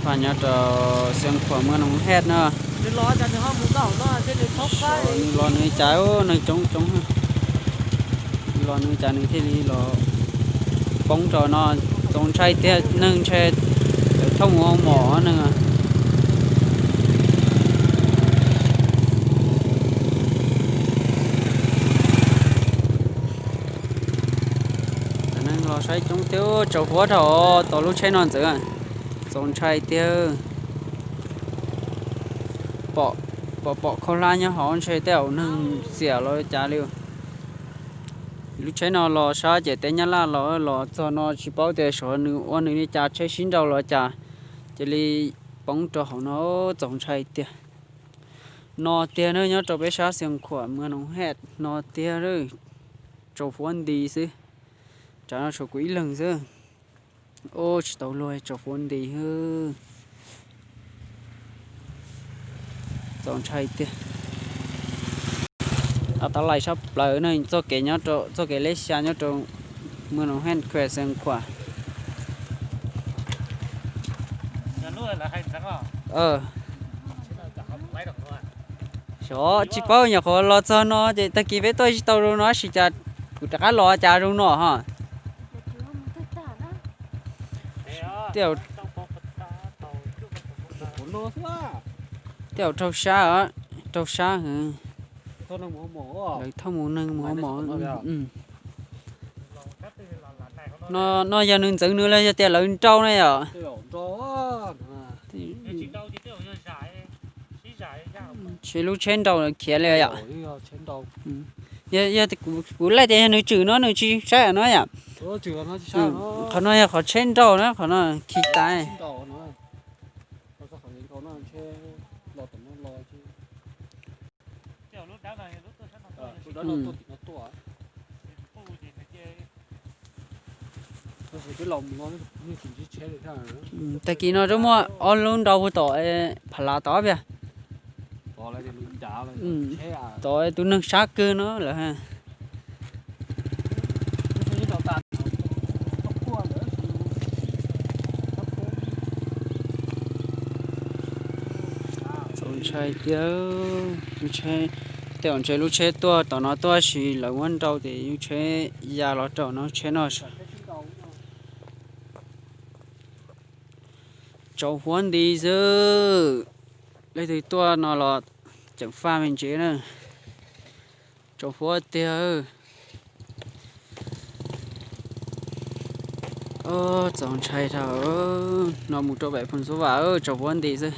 Pab nyob rau Xeev Khuam, muaj Noov Hej no. Nws los nws cas, neeg coob coob, los nws cas nws thiaj li los poob rau no. Txaus ntshai tiag, neeg ntshe lawv thauj mus ua mom neeg. Neeg los saib coob tiag, tsaus huab dhau tau lub tsheb no ntxeev. Txaus ntshai tiag. Pom, pom khaub hlab nyob hauv ntshe tej zaum neeg xiam los cas li. Lub tsheb no los sab ces teb Nyab Laj los, los txog no tsis paub tias xyov nws ua nws li cas, tsheb sib nrau los cas, cia li poob rau hauv no, txaus ntshai tiag. No tiag na, nyob rau peb sab Xeev Khuam, muaj Noov Hej no tiag, tsaus huab nti xwb. Tsam no tshuav kuv ib leeg xwb. Ub, tsis tau luag, tsaus huab nti. Txaus ntshai tiag. Tab lais sab plaws no, txoj kev nyob rau, txoj kev leb xya nyob rau muaj Noov Hej, Xeev Khuam. Xyov, tsis paub, nyuam qhuav los txog no ces tag kis peb tuaj tsis tau zoo no, tab sis cas kuv rov qab los cas zoo no ho. Tej, tej zaum raug sab, raug sab. Lawv thauj mus neeg mus mom. No yog nws ntxeev nws los yog tias lawv nrau ne yom? Ntshe lub tsheb nrau khiav li yom? Yog, yog kuv laij tias yog nws tswm no nws tsis saib no yom? Qhov no yog qhov tsheb nrau na, qhov no khi tas. Tag kis no twb muaj ob lub nrau puag tom Pha Lav tod tiag. Tom tus neeg sab kawg no lawm. Txaus ntshai tiag. Tej zaum ntshe lub tsheb tuaj tom no tuaj sis lawv muab nrau ces lub tsheb ya los rau no, tsheb no. Tsaus huab nti xwb. Leej twg tuaj no los ceev faj me ntsis na. Tsaus huab tiag. Txaus ntshai dhau. No mus rau pem Phoos Xub Vam, tsaus huab nti xwb.